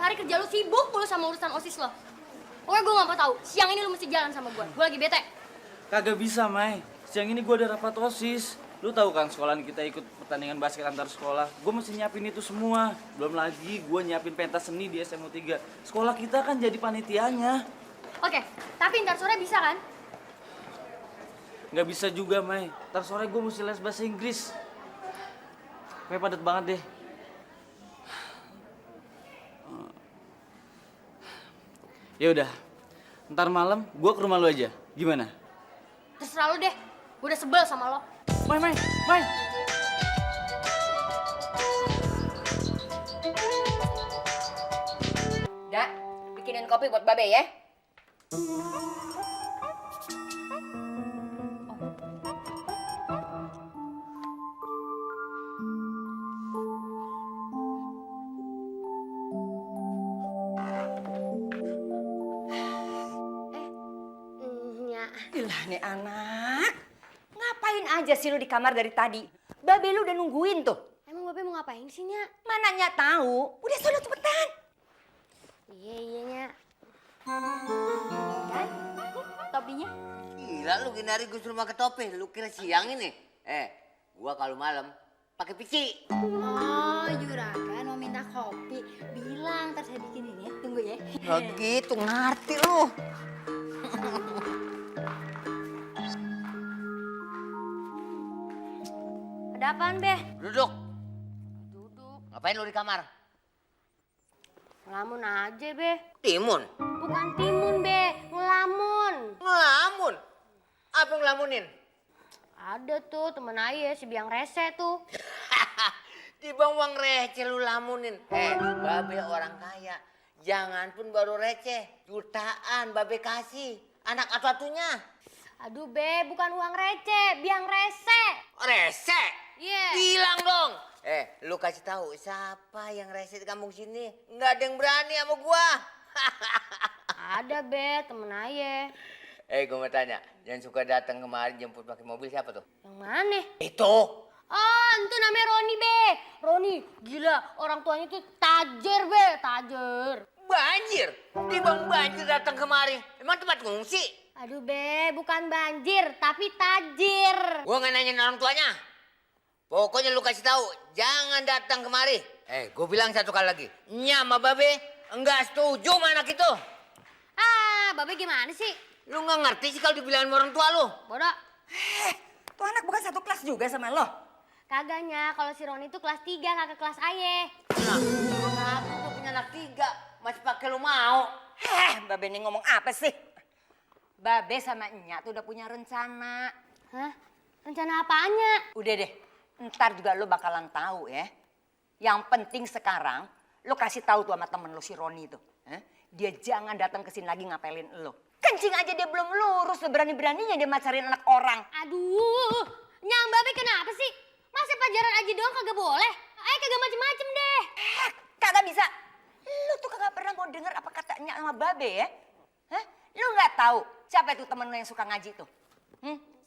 hari kerja lu sibuk mulu sama urusan OSIS lo. Pokoknya gue gak mau tahu. Siang ini lu mesti jalan sama gue. Gue lagi bete. Kagak bisa, Mai. Siang ini gue ada rapat OSIS. Lu tahu kan sekolahan kita ikut pertandingan basket antar sekolah. Gue mesti nyiapin itu semua. Belum lagi gue nyiapin pentas seni di SMU 3. Sekolah kita kan jadi panitianya. Oke, tapi ntar sore bisa kan? Nggak bisa juga, Mai. Ntar sore gue mesti les bahasa Inggris. Kayak padat banget deh. Ya udah, ntar malam gue ke rumah lu aja. Gimana? Terserah lu deh. Gue udah sebel sama lo. Mai, Mai, Mai. Dak, bikinin kopi buat Babe ya. Ilah nih anak, ngapain aja sih lu di kamar dari tadi? Babe lu udah nungguin tuh. Emang Babe mau ngapain sih, Nya? Mana Nya tahu? Udah sana cepetan. Iya, Nya. Kan? Topinya? Gila lu gini hari gue suruh pakai topi, lu kira siang ini? Gua kalau malam pakai pici. Oh, Juragan mau minta kopi. Bilang, ntar saya bikinin ya. Tunggu ya. Begitu ngerti lu. Ada apaan, Be? Duduk. Duduk. Ngapain lu di kamar? Ngelamun aja, Be. Timun. Bukan timun, Be. Ngelamun. Ngelamun. Apa yang ngelamunin? Ada tuh temen Aye, si Biang Rese tuh. Di bang receh lu lamunin. Babe orang kaya. Jangan pun baru receh. Jutaan babe kasih. Anak atu-atunya. Aduh, Be, bukan uang receh, Biang Rese. Rese? Iya. Bilang dong. Lu kasih tahu siapa yang rese di kampung sini. Nggak ada yang berani sama gua. Ada, Be, temen Aye. Gua mau tanya. Yang suka datang kemari jemput pakai mobil siapa tuh? Yang mana? Itu. Oh, itu namanya Roni, Be. Roni, gila, orang tuanya tuh tajir, Be, tajir. Banjir. Di bang banjir datang kemari. Emang tempat ngungsi? Aduh, Be, bukan banjir, tapi tajir. Gua nggak nanyain orang tuanya. Pokoknya lu kasih tahu, jangan datang kemari. Gue bilang satu kali lagi, Nya sama Babe enggak setuju sama anak itu. Ah, Babe gimana sih? Lu nggak ngerti sih kalau dibilangin sama orang tua lu. Bodoh. Tuh anak bukan satu kelas juga sama lo. Kagaknya, kalau si Roni itu kelas 3, kakak kelas Aye. Nah, kenapa gue punya anak 3, masih pakai lu mau? Babe ini ngomong apa sih? Babe sama Nya tuh udah punya rencana. Hah? Rencana apanya? Udah deh, ntar juga lo bakalan tahu ya. Yang penting sekarang lo kasih tahu tuh sama temen lo si Roni itu. Dia jangan datang ke sini lagi ngapelin lo. Kencing aja dia belum lurus, berani-beraninya dia macarin anak orang. Aduh, Nyang Babe kenapa sih? Masa pacaran aja doang kagak boleh? Kagak macem-macem deh. Kagak bisa. Lo tuh kagak pernah mau denger apa katanya sama Babe ya? Lo nggak tahu siapa itu temen lo yang suka ngaji tuh?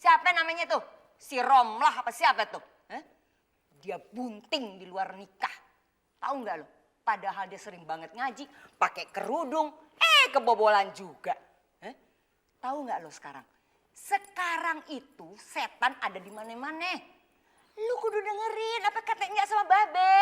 Siapa namanya tuh? Si Romlah apa siapa tuh? Dia bunting di luar nikah. Tahu nggak lo? Padahal dia sering banget ngaji, pakai kerudung, kebobolan juga. Tahu nggak lo sekarang? Sekarang itu setan ada di mana-mana. Lu kudu dengerin apa katanya sama Babe.